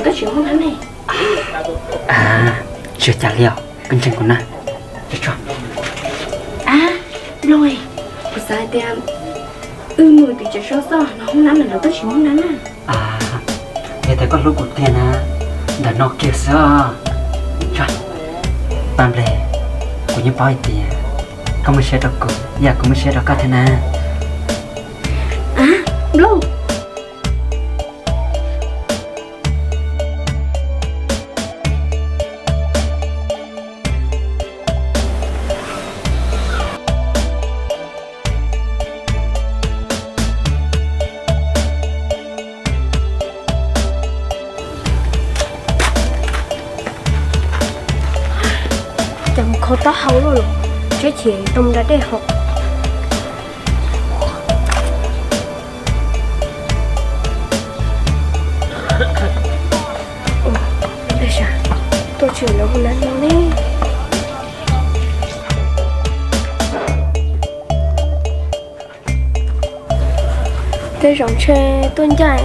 Koj tsis muaj nab ne? Tsis ua cas li os, koj ntseeg kuv na. Ab, Nplooj, kuv xav hais tias wb mus tim tsev so xwb, no hoob nab lawm los koj tsis muaj nab na. Yog tias koj hlub kuv tiag na, ntawm no kiag xwb. Paj Nplej, kuv yeej paub hais tias koj muaj siab rau kuv, yog kuv muaj siab rau koj thiab na. Ab, Nplooj. Cov mus kho taub hau luaj los, tseb chim tau mus da dej hauv. Tuaj tsis lawv hoob nab no ne. Tej zaum ntshe tuaj ncaj,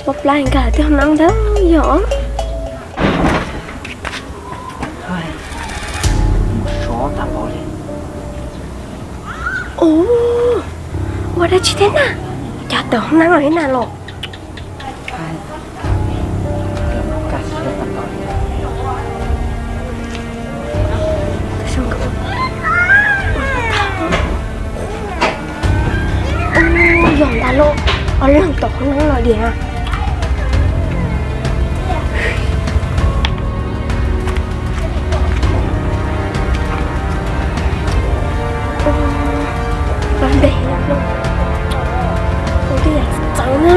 mob plab nkag tej hoob nab ntag yog. Ua dab tsi thiab na? Cas tawm hoob nab los thiab na los? Yog ntag lauj, ob leeg tom hoob nab los diam. Los npe, ua tej yam txawv na.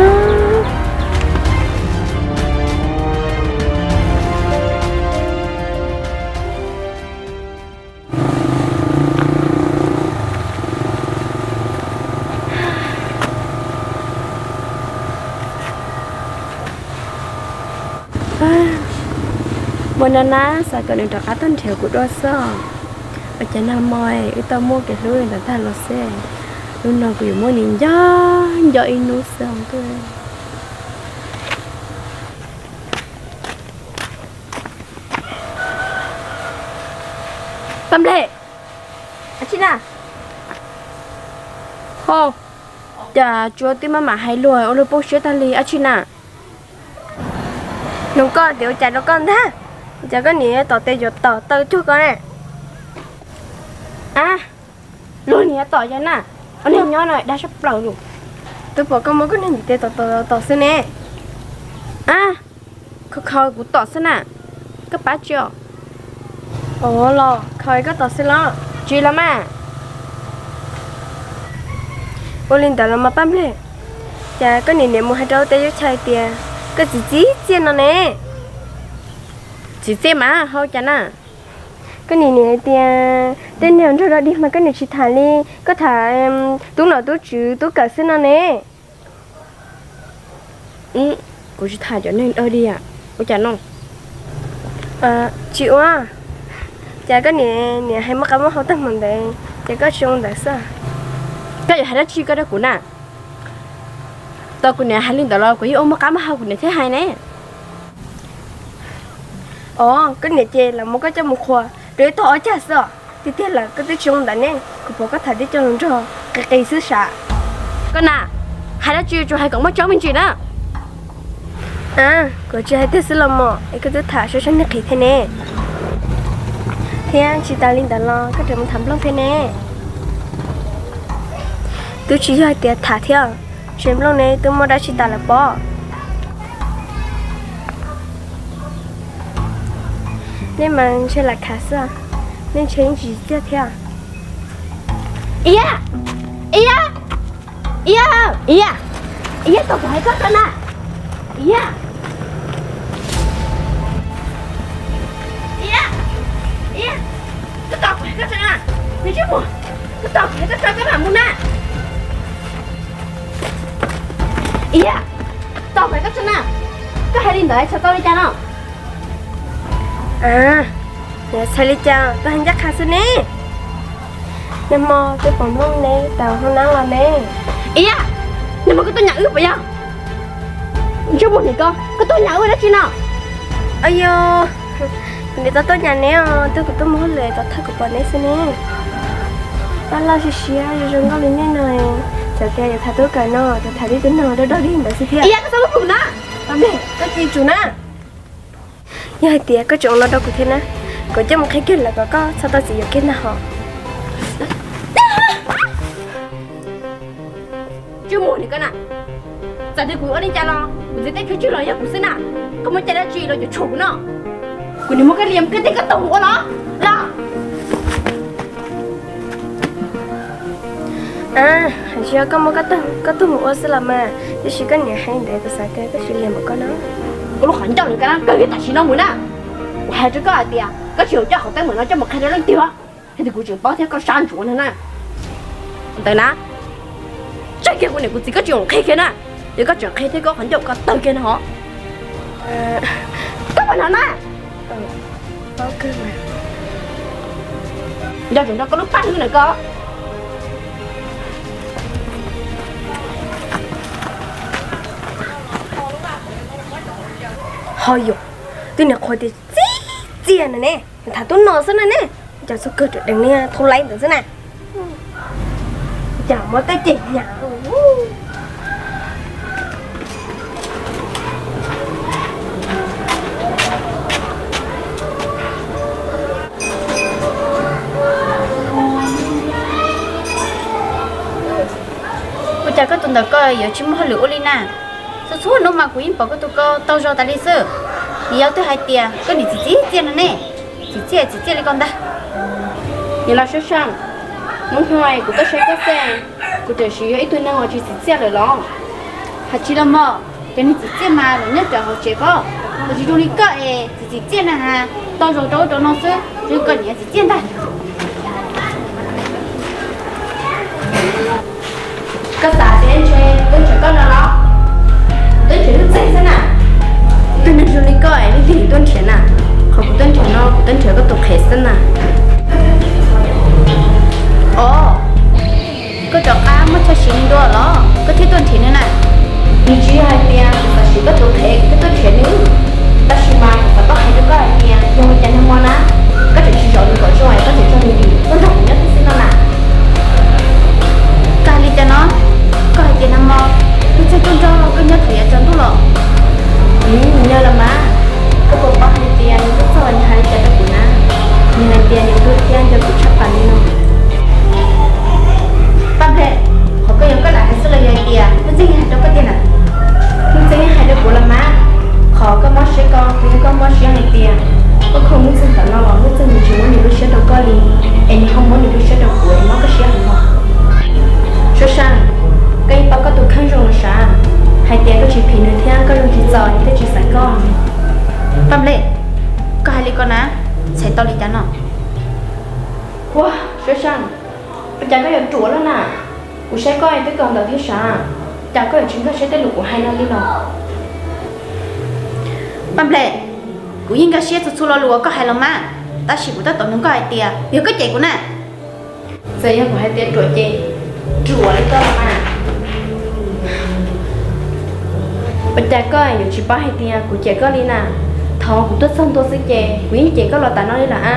Muaj nab nab xav kom nws rov qab tuaj nrhiav kuv dua xwb. Ua cas nag hmo wb tau muaj kev hlub li ntawd tag los xwb, hnub no kuv yuav muab nws nco nco ib hnub xwb ntuj. Paj Nplej, ab tsi na? Ho, cas tsuav twb maj mam hais luag ua luag poob siab tag li, ab tsi na? Nug koj tias ua cas rau koj ntag, cas koj niam tom tes yuav tom taw cuag koj ne? Ab, luag niam tom yog na, ob niag nyob no dag sab plaws lus. Twb pom koj muab koj niag ntim tes tom tom tom xwb ne. Ab, kho kho kuv tom xwb na, koj pab tsi os? Ua los kho koj tom xwb los? Tsis los mas. Ua li ntawd los mas Paj Nplej, cas koj niam niam mus hais rau tej yub chai tias koj txiv txiv txiaj no ne? Txiv txiaj mas ho cas na? Koj niam niam hais tias tej niag nraug dog dig mas koj niam tsis tham li, koj tham tub nom tub tswv tub kawm xwb no ne. Kuv tsis tham cov neeg dog dig, ua cas no? Tsis ua, cas koj niam niam hais muaj qab muaj hau tag mus ntawd ces koj tsis ua ntawd xwb? Koj yuav hais dab tsi koj rau kuv na? Tau kuv niam hais li ntawd los kuv yeej ua muaj qab muaj hau kuv niam thiaj hais ne. Os, koj niam ces lam muab koj coj mus qhuas rau ib tog ob cag xwb os. Tiag tiag lawm koj twb tsis ua ntawd ne, kuv pom koj tham tib co hluas nraug qis qis xwb sav. Koj na, hais dab tsi tsuas hais kom muaj tsaub me ntsis na. Kuv tsis hais tiag xwb los mas es koj twb tham saib saib niag qis thiab ne. Thiab tsis tas li ntawd los koj tseem mus tham Nplooj thiab ne. Twb tsis yog hais tias tham thiab, tseem Nplooj ne twb muaj dab tsi tas lawm pob. Nej mas ntshe lam khav xwb, nej ntshe yeej tsis txiaj thiab. Iab, Iab, Iab, Iab, Iab, tos kuv hais koj tso na. Iab, Iab, Iab, koj tos kuv hais koj tso na. Nws tsis mus, koj tos kuv hais koj tso koj mam mus na. Iab, tos kuv hais koj tso na. Koj hais li ntawd txhais tau li cas no? Txhais li cas, koj hais ncaj qha xwb ne. Nag hmo twb pom Nplooj ne tawm hoob nab los ne. Iab, nag hmo koj tuaj nyam wb puas yog? Ntsej muag nim ko, koj tuaj nyam wb dab tsi no? Ayo, kuv niam tau tuaj nram neb os, twb kuv tuaj mus hauj lwm tau thawj kuv pom neb xwb ne. Pab loj siab siab zoo zoo nkauj li nej no, txawm tias yuav tham tuaj kawm no, txawm tham tib tug no dog dog dig ntawd xwb thiab. Koj tsis tsum na. Yog hais tias koj tseem ua no rau kuv thiab na, kuv coj mus qhia kiag lawv kom koj txhob tau txiv yuav kiag ntag hos. Tsis muaj li koj na. Txawm tias kuv ua li cas los kuv txiv tej khwv tswg los yog kuv xwb na. Koj muaj cai dab tsi los yuav tshuam kuv no? Kuv nim muab koj liam koj tej koj tug mus ua los los. Hais tsis yog koj muab koj tug mus ua xwb los mas, tiam sis koj niam hais ntawd kuv xav tias koj tsis liam npaum koj no. Koj lub qhov ncauj no kawg kiag tam sim no mus na. Kuv hais rau koj hais tias koj tsis txhob coj qhov teeb meem no coj mus qhia rau leej twg os. Yog tias kuv tseem paub thiab koj sab ntsuav no na. Ntawd na, tseg kiag kuv niam kuv txiv koj tsis txhob qhia kiag na. Yog koj tseem qhia thiab koj qhov ncauj ko tawg kiag no hos. Koj pab no na. Nco ntsoov rau koj lub paj hlwb na koj. Ho yog, twb niam qhuav tias txiv txiaj no ne, tham tub no xwb no ne, cov txog kawg ram dees li thau laib ntawd xwb na. Cas muab tej cem nyam. Ua cas koj tus ntawm ko yuav tsis muaj hauj lwm ua li na? Txhua txhua hnub mas kuv yeej pom koj tus ko tau zog tas li xwb. Nws yog twg hais tias koj niam txiv txiaj txiaj no ne, txiv txiaj txiv txiaj li ko ntag. Niam laus Suab Seej, hnub no kuv tuaj saib koj xwb, kuv tam sim yog ib tug neeg uas tsis txiv txiaj lawm los? Hais tsis los mog, cov neeg txiv txiaj mas los nyob rau hauv tsev pob, ho tsis zoo li koj es txiv txiv txiaj na has, tau zog rau ub rau no xwb, zoo li koj niam txiv txiaj ntag. Koj xav tias ntshe tuaj nrhiav koj no los? Kuv tuaj nrhiav lub txeeg xwb na. Tus neeg zoo li koj es leej twg tuaj nrhiav na? Qhov kuv tuaj nrhiav no kuv tuaj nrhiav koj tus qhev xwb na. Os, koj rov qab muaj chaw siv nws dua los koj thiaj tuaj nrhiav nws na? Nws tsis yog hais tias kuv xav siv koj tus qhev kuv thiaj tuaj nrhiav nws, tab sis mas kuv xav tau hais rau koj hais tias yog ua cas nag hmo na koj tseem tsis zov nws kom zoo es koj tseem tso nws dim tuaj nrog kuv nyob xwb no na. Koj hais li cas no? Koj hais tias nag hmo nws txawm tuaj nrog koj nyob thaum yav tsaus ntuj los? Nws yog los mas, koj puas paub hais tias nws tuaj txog nws hais li cas rau kuv na? Nws hais tias nws hlub thiab nco kuv tshaj plaws li no. Paj Nplej, qhov koj yuav koj lam hais xwb los yog hais tias Nuj Txeeg hais rau koj tiag na? Nuj Txeeg hais rau kuv los mas, qhov koj mob siab ko kuv yeej koj mob siab hais tias koj khoom Nuj Txeeg tom no los Nuj Txeeg nws tsis muab nws lub siab rau koj li, es nws ho muab nws lub siab rau kuv es mob koj siab heev os. Suab Seej, koj yeej paub koj tus kheej zoo los sav, hais tias koj tsis phim nws thiab koj zoo tsis txaus nws thiaj tsis xaiv koj. Paj Nplej, koj hais li ko na, txhais tau li cas no? Ua, Suab Seej, ua cas koj yuav ruam lawm na? Kuv saib koj twb kawg ntawd thiab sav, cas koj yuav tsis nkag siab tej lus kuv hais no li los? Paj Nplej, kuv yeej nkag siab txhua txhua lo lus uas koj hais los mas, tab sis kuv tab tom nug koj hais tias yog koj cem kuv na. Txawm yog kuv hais tias ruam ces ruam li koj los mas. Ua cas koj yuav tsis paub hais tias kuv cem koj li na? Thaum kuv tuaj txog ntua xwb ces kuv yeej cem koj los tas no li lawm a.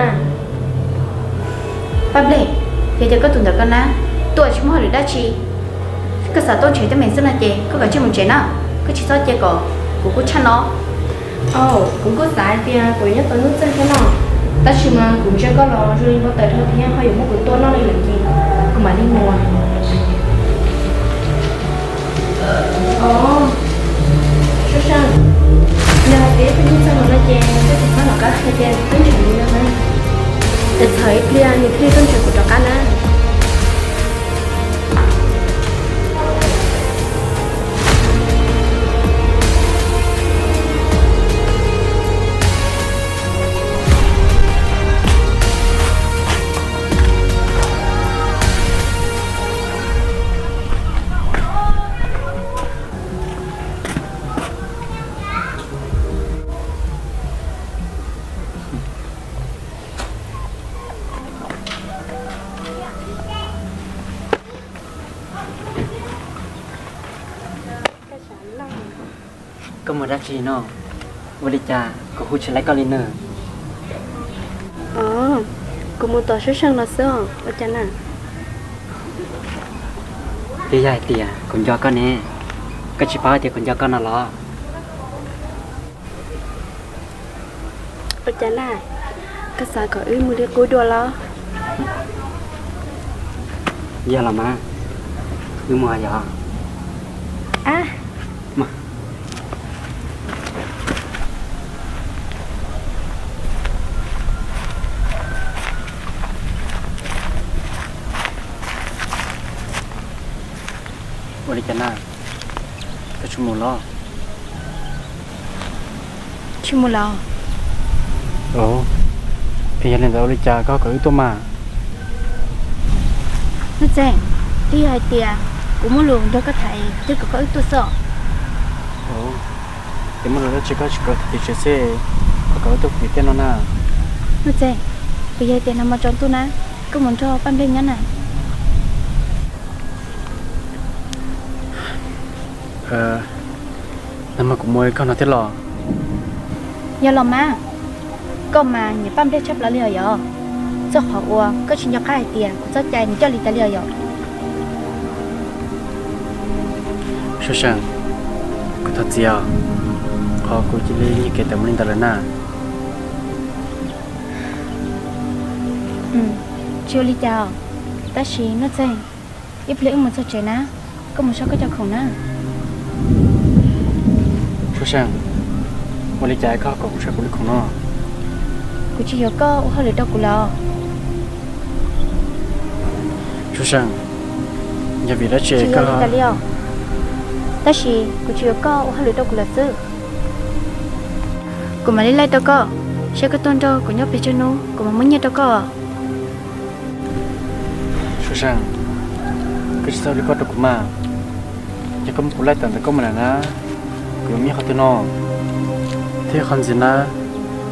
Paj Nplej, yog tias koj tus ntawm ko na tuaj tsis muaj hauj lwm dab tsi, koj xav tuaj nrhiav teeb meem xwb no ces koj kav tsij mus tsev na, koj tsis txhob cia kom kuv kub tshaj no. Aw, kuv kuj xav hais tias kuv yuav nyob tos Nuj Txeeg thiab no, tab sis mas kuv ntsia koj los zoo li npau taws dhau thiab ho yuav muab kuv tua noj li lawm ces kuv mam li mus. Os, Suab Seej, yog hais tias ib pliag Nuj Txeeg los no ces koj tsis txhob rov qab hais tias twb nrhiav nws no na, es txhawm ib pliag nws thiaj li tuaj nrhiav kuv rov qab na. Koj mus dab tsi no? Ua li cas kuv hu tsis laib koj li na? Os, kuv mus tom Suab Seej los xwb os, ua cas na? Twb yog hais tias kuv nco koj ne, koj tsis paub hais tias kuv nco koj no los? Ua cas na, koj xav kom wb mus li qub dua los? Yog los mas, wb mus yog. Ua li cas na, koj tsis mus los? Tsis mus los. Yog li ntawd ua li cas koj kom wb tuaj mas? Nuj Txeeg, twb yog hais tias kuv muaj lus nrog koj tham es thiaj kom koj wb tuaj xwb. Ces muaj lus dab tsi koj tsis kom tim tsev xwb, koj kom wb tuaj tim tej no na? Nuj Txeeg, puas yog hais tias nag hmo tsaus ntuj na, koj mus nrog Paj Nplej nyob na? Nag hmo kuv mus koj no thiab los? Yog los mas, koj mas nyiam Paj Nplej tshaj plaws li os yog. Txog qhov uas koj tsis nco qab hais tias kuv txoj cai nws coj li cas li os yog. Suab Seej, kuv thov txim os, qhov kuv cia li nyiag kev tawm mus li ntawd lawm na. Tsis ua li cas os, tab sis Nuj Txeeg, ib pliag wb mus txog tsev na, koj mus saib koj cov khoom na. Suab Seej, ua li cas koj kom kuv saib kuv lub khoom no? Kuv tsis yuav koj ua hauj lwm rau kuv lawm. Suab Seej, yog vim dab tsi koj li os? Tab sis kuv tsis yuav koj ua hauj lwm rau kuv lawm xwb. Kuv mam li laij rau koj, saib koj tuaj nrog kuv nyob pes tsawg hnub kuv mam muab nyiaj rau koj. Suab Seej, koj tsis txhob ua li koj rau kuv mas. Yog koj muab kuv laij tawm ntawm koj mus lawm na, kuv yuav muaj nyiaj qhov twg no? Thiab qhov ntxiv na,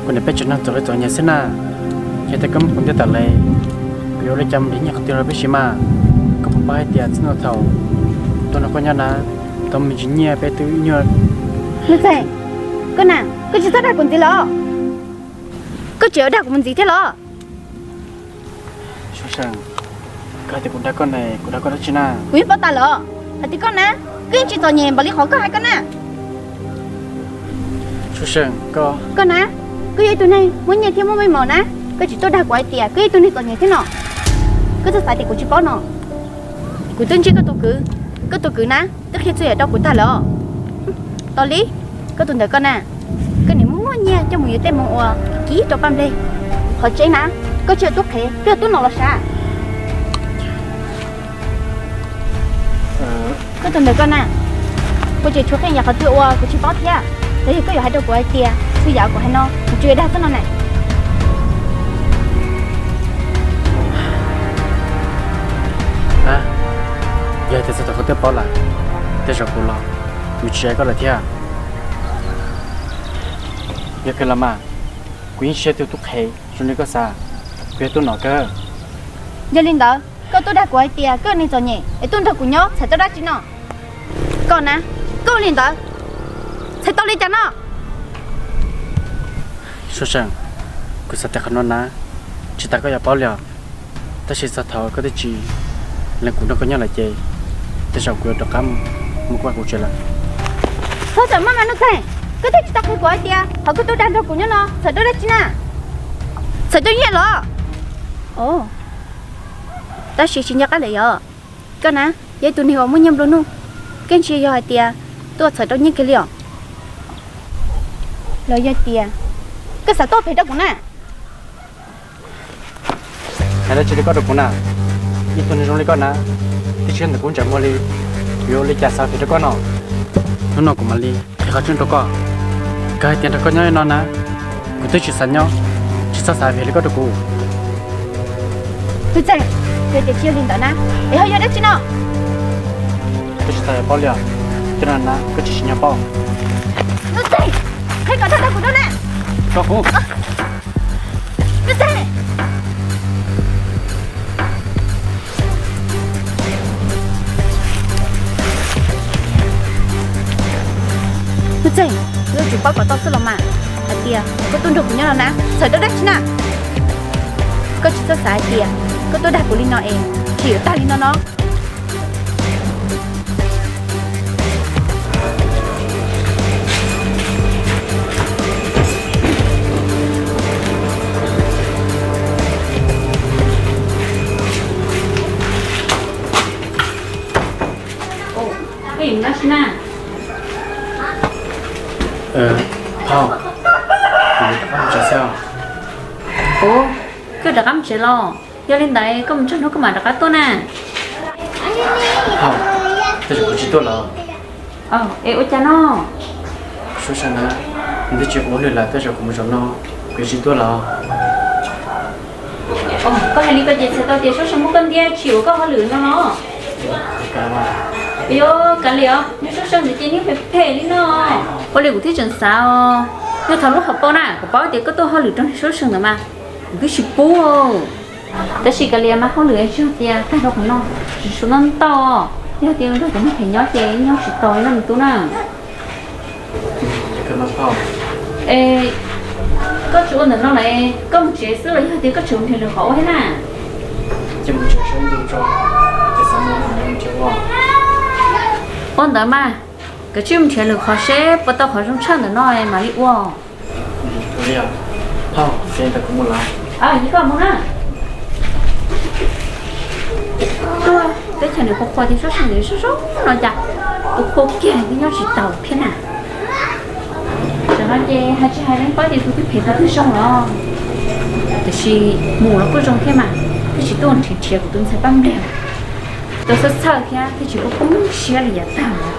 kuv niam peb tsev neeg txom li txom nyem xwb na. Yog tias koj muab kuv ntiab tawm lawm, kuv yuav ua li cas mus nrhiav nyiaj qhov twg rau peb siv mas? Koj puas paub hais tias txij no thaum tuaj nrog koj nyob na, tau me ntsis nyiaj peb twb ib nyuag. Nuj Txeeg, koj na, koj tsis txhob dag kuv ntxiv los? Koj tseem yuav dag kuv mus ntxiv thiab los? Suab Seej, koj hais tias kuv dag koj ne, kuv dag koj dab tsi na? Kuv yeej paub tas lawm, hais tias koj na, koj yeej tsis txom nyem npaum li qhov koj hais koj na. Suab Seej, koj, koj na, koj yog ib tug neeg muaj nyiaj thiab muaj meej mom na, koj tsis tuaj dag kuv hais tias koj yog ib tug neeg txom nyem thiab no. Koj txhob xav tias kuv tsis paub no. Kuv twb ntsib koj tus kwv, koj tus kwv na twb qhia txhua yam rau kuv tag lawm os. Tos li, koj tus ntawm koj na, koj niam muab muaj nyiaj coj mus yuav tej moo uas kib rau Paj Nplej. Qhov tseeb na, koj tsis yog tub qhev, koj yog tub nom los sav. Koj tus ntawm koj na, kuv tseem tshuav qee yam qhov twg uas kuv tsis paub thiab, los yog koj yuav hais rau kuv hais tias txhua yam kuv hais no kuv tsuas yuav dag xwb no na? Yog tias txog thaum koj twb paub lawm, tej zaum kuv los kuv tsis zais koj lawm thiab. Yog kawg los mas, kuv yeej tsis yog tug tub qhev zoo li koj xav, kuv yog tub nom kawg. Yog li ntawd koj tuaj dag kuv hais tias koj yog neeg txom nyem es tuaj nrog kuv nyob txhawm tau dab tsi no? Koj na, koj ua li ntawd txhawm tau li cas no? Suab Seej, kuv xav tias qhov no na, tsis tas koj yuav paub li os. Tab sis txog thaum koj twb tsis lees kuv nrog koj nyob lawm ces, tej zaum kuv yuav rov qab mus kuv vaj kuv tsev lawm. Txhob txawm maj mas Nuj Txeeg, koj twb tsis tau qhia kuv hais tias qhov koj tuaj dag nrog kuv nyob no txhawm tau dab tsi na? Txhawm tau nyiaj los? Tab sis tsis nco qab lawm yog. Koj na, yog ib tug neeg uas muaj nyiaj nplua nuj, koj tsis yog hais tias tuaj txhawm tau nyiaj kiag li os. Los yog tias koj xav tuaj phem rau kuv na? Hais dab tsi li koj rau kuv na? Ib tug neeg zoo li koj na, twb tsis yog ntawm kuv ntsej muag li, yuav ua li cas xav phem rau koj no? Hnub no kuv mam li qhia qhov tseeb rau koj. Koj hais tias nrog koj nyob li no na, kuv twb tsis xav nyob, tsis txhob xav phem li koj rau kuv. Nuj Txeeg, yog tias tsis yog li ntawd na, es ho yog dab tsi no? Koj tsis xav yuav paub li os, cov no na koj tsis tsim nyog paub. Nuj Txeeg, qhia kom dag tau kuv rau na. Tso kuv. Nuj Txeeg. Nuj Txeeg, koj yuav tsum paub kom tau xwb los mas. Koj tuaj nrog kuv nyob no na, txhawj dab tsi na? Koj tsis txhob xav hais tias koj tuaj dag kuv li no es ntshe yuav tag li no no. Phauj, kuv rov qab mus tsev xwb. Ua, koj rov qab mus tsev los? Yog li ntawd koj mus tsaug hnub koj mam rov qab tuaj na. Phauj, tej zaum kuv tsis tuaj los? Es ua cas no? Suab Seej na, nws twb tsis ua hauj lwm lawm, tej zaum kuv mus zaum no kuv tsis tuaj los? Koj hais li ko ces txhais tau tias Suab Seej muab koj ntiab tsis ua koj hauj lwm no los? Yog kav liam os, nws Suab Seej ntawd ces niag phem phem li no. Ua li kuv thiaj tseem xav os, yog thaum lub hauv paus na kuv paub tias koj tuaj hauj lwm rau niag Suab Seej ntawd mas kuv twb tsis pub. Tab sis kav liam mas hauj lwm tsis yog tias tag rau qhov no, tsis tshua noj ntau. Yog tias nrog cov neeg phem nyob ces nyob tsis tau li no me tub na. Es koj tsis ua ntawm no lawm, koj mus tsev xwb los yog tias koj tseem nrhiav lwm qhov ua thiab na? Ua ntawd mas, koj cia li mus nrhiav lwm qhov seb puas tau qhov zoo tshaj ntawm no mam li ua. Teb chaws nws qhuas qhuas tias Suab Seej ntawd zoo zoo no cas, tus qhua kiag twb nyob tsis taus thiab na. Tam no ces hais tsis hais yeej paub tias tus twg phem tus twg zoo los. Tiam sis mus los kuj zoo thiab mas, thiaj tsis tuaj nrhiav nrhiav kuv tus ntxhais Paj Npliag. Tau txhawj txhawj thiab thiaj tsis pub poob siab li yav tag los.